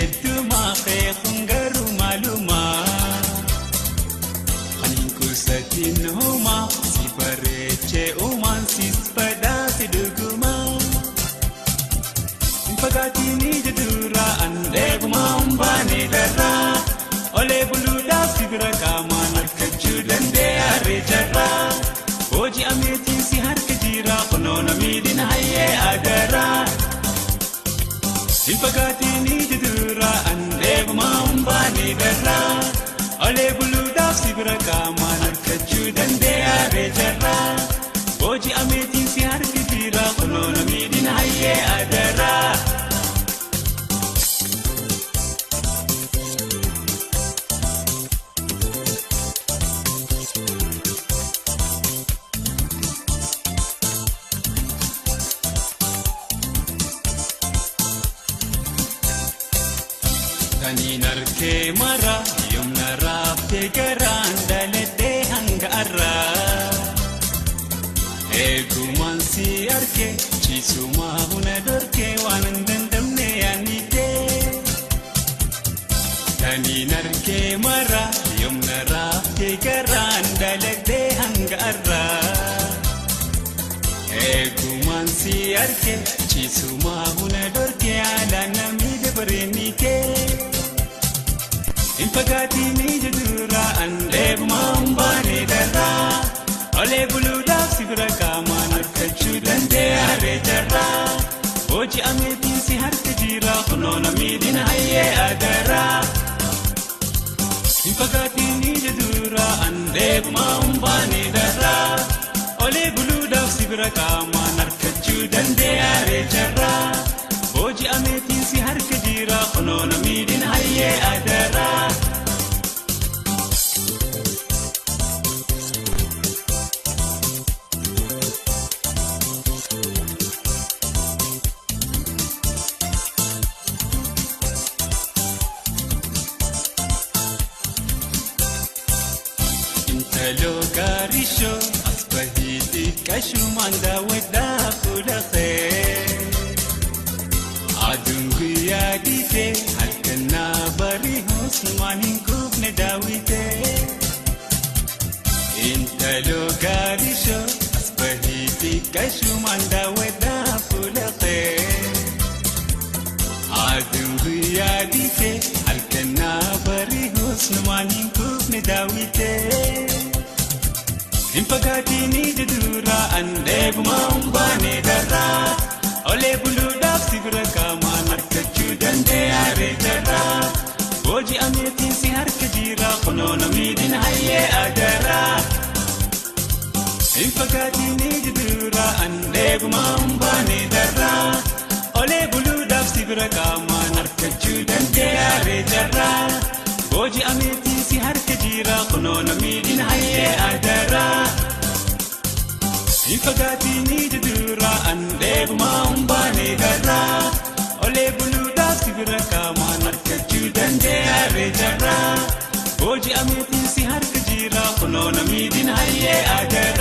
hedduma qeequn garuu maaluma Ani kusatin huma si bareechee uumaan sis badhaase dhuguma Fagaatiin ija dura an dheebuma humbaane darraa Olee buluudhaaf si bira qaamaan argachuu dandeeyaa reejarraa Hojii ameetiin si harka jira kunoona miidhina hayyee agaraa Fagaatiin ija dura an dheebuma humbaane darraa Olee buluudhaaf si bira qaamaan argachuu dandeeyaa reejarraa Hojii ameetiin si harka jira kunoona miidhina hayyee agaraa. Taniin arkee mara yoomna raaftee garaan dhaladhee hanga arraa Eegumaan si arkee ciisumaa huna dhorkee waan hin dandamne yaannitee Taniin arkee mara yoomna raaftee garaan dhaladhee hanga arraa Eegumaan si arkee ciisumaa huna dhorkee haalaan namni dabareenni kee. Fagaatiin ija dura an dheebuma humbaane darraa Olee buluudhaaf si bira qaamaan argachuu dandeeyaa reejarraa Hojii ameetiin si harka jira kunoona miidhina hayyee agaraa Fagaatiin ija dura an dheebuma humbaane darraa Olee buluudhaaf si bira qaamaan argachuu dandeeyaa reejarraa Hojii ameetiin si harka jira kunoona miidhina hayyee agaraa. Intaloo gaarishoo as bahii xiqqashumaan daawwadhaa fuula kee. Aduun guyyaa dhiitee halkan naa bari'us maan hin quufne daawwitee. Intaloo gaarishoo as bahii xiqqashumaan daawwadhaa fuula kee. Aduun guyyaa dhiitee halkan naa bari'us maan hin quufne daawwitee. Fagaatiin ija dura an dheebuma humbaane darraa Olee buluudhaaf si bira qaamaan argachuu dandeeyaa reejarraa Hojii ameetiin si harka jira kunoona miidhina hayyee agaraa Fagaatiin ija dura an dheebuma humbaane darraa Olee buluudhaaf si bira qaamaan argachuu dandeeyaa reejarraa Hojii ameetiin si harka jira kunoona miidhina hayyee agaraa. Fagaatiin ija dura an dheebuma humbaane darraa Olee buluudhaaf si bira qaamaan argachuu dandeeyaa reejarraa Hojii ameetiin si harka jira kunoona miidhina hayyee agaraa.